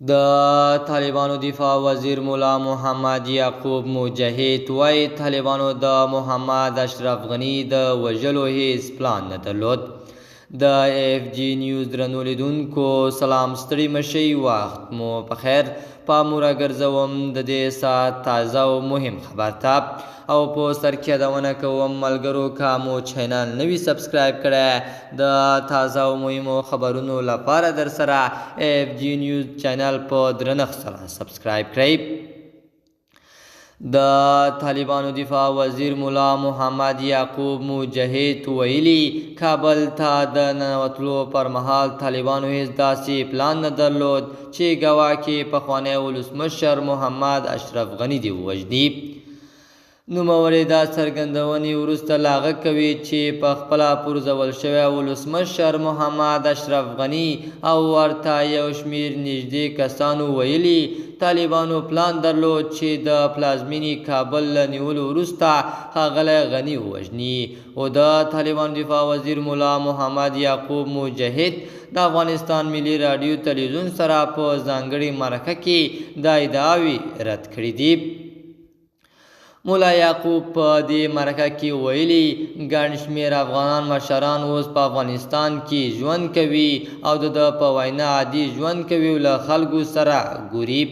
د طالبانو دفاع وزیر ملا محمد یعقوب مجاهد وايي، طالبانو د محمد اشرف غني د وژلو هیڅ پلان نه درلود. د اف جی نیوز درنو لیدونکو سلام، ستړي مشي، وخت مو په خیر. پام راګرځوم د دې ساعت تازه او مهم خبر ته، او په سر کې یادونه کوم ملګرو، که مو چینل نه وي سبسکرایب کړی، د تازه او مهمو خبرونو لپاره در سره اف جی نیوز چینل په درنښت سره سبسکرایب کړئ. د طالبانو دفاع وزیر ملا محمد یعقوب مجاهد ویلي، کابل ته د ننوتلو پر مهال طالبانو هیڅ داسې پلان نه درلود چې ګواکې پخوانی ولسمشر محمد اشرف غني دې ووژني. نوموړی دا څرګندونې وروسته له هغه کوي چې په خپله پرځول شوی ولسمشر محمد اشرف غني او ورته یو شمېر نږدې کسانو ویلي، طالبانو پلان درلود چې د پلازمینې کابل له نیولو وروسته ښاغلی غني ووژني. او د طالبانو دفاع وزیر ملا محمد یعقوب مجاهد د افغانستان ملي راډیو تلویزیون سره په ځانګړې مرکه کې دا ادعاوې رد کړې دي. مولا یعقوب په دې مرکه کې ویلي، ګڼ شمېر افغانان مشران اوس په افغانستان کې ژوند کوي او د ده په وینا عادي ژوند کوي او له خلکو سره ګوري.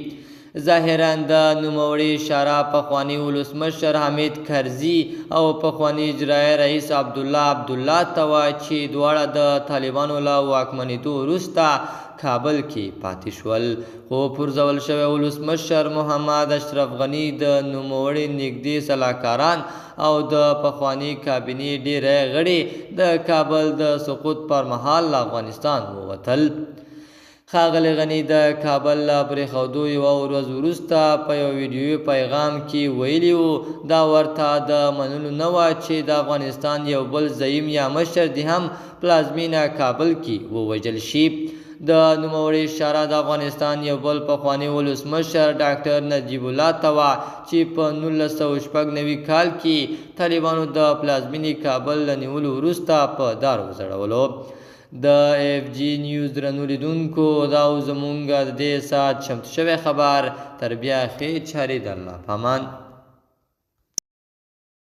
ظاهرا د نوموړي اشاره پخواني ولسمشر حامد کرزي او پخواني اجرایي رئیس عبدالله عبدالله ته وه چې دواړه د طالبانو له واکمنېدو وروسته کابل کې پاتې شول. خو پرځول شوی ولسمشر محمد اشرف غني د نوموړي نږدې سلاکاران او د پخواني کابینې ډېری غړي د کابل د سقوط پر مهال له افغانستان ووتل. ښاغلی غني د کابل له پرېښودو یوه ورځ وروسته په یو ویډیويي پیغام کې ویلي وو، دا ورته د منلو نه وه چې د افغانستان یو بل زعیم یا مشر دې هم پلازمینه کابل کې ووژل شي. د نوموړي اشاره د افغانستان یو بل پخواني ولسمشر ډاکټر نجیب الله ته وه چې په 1996 کال کې طالبانو د پلازمینې کابل له نیولو وروسته په دار وځړولو. د اف جی نیوز درنو لیدونکو، دا و زمونږ د دې ساعت چمتو شوی خبر. تر بیا ښې چارې، د الله پامان.